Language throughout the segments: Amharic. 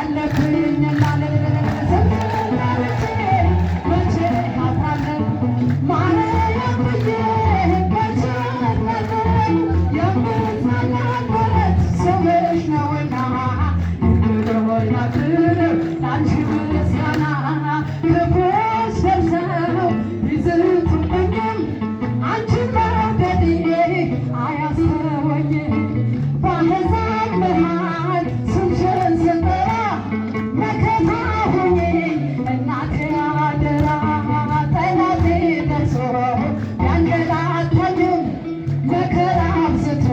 አለብኝና ስንት መቼ አፍራለሁ ማርያም ብዬ መቼ አፍራለሁ? የምጽናናበት ስምሽ ነውና ድንግል ሆይ ላቅርብ ላንቺ ምስጋና። ክፉዎች ደርሰው ቢዝቱብኝም አንቺን መውደዴ አያስተወኝም። በአሕዛብ መሃል ስምሽን ስጠራ መከታ ሁኚኝ እናቴ አደራ። ጠላቴ ደርሶ ቢያንገላታኝም መከራ አብዝቶ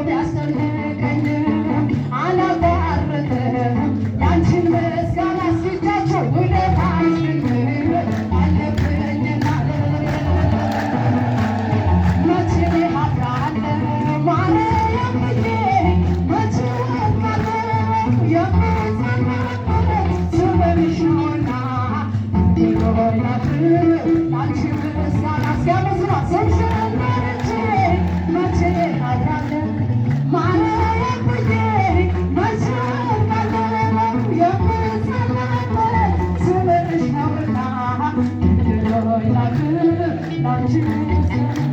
ቢያስጨንቀኝም አላቋርጥም ያንቺን ምስጋና። እስኪ ውለታሽ ድንግል አለብኝና መቼ አፍራለሁ ማርያም ብዬ መቼ ወድቃለሁ? የምጽናናበት ስምሽ ነውና ድንግል ሆይ ላቅርብ ላንቺ ምስጋና። እስኪ አመስግኗት። ስምሽን ጠርቼ መቼ አፍራለሁ ማርያም ብዬ መቼ ወድቃለሁ? የምጽናናበት ስምሽ ነውና ድንግል ሆይ ላቅርብ ላንቺ ምስጋና።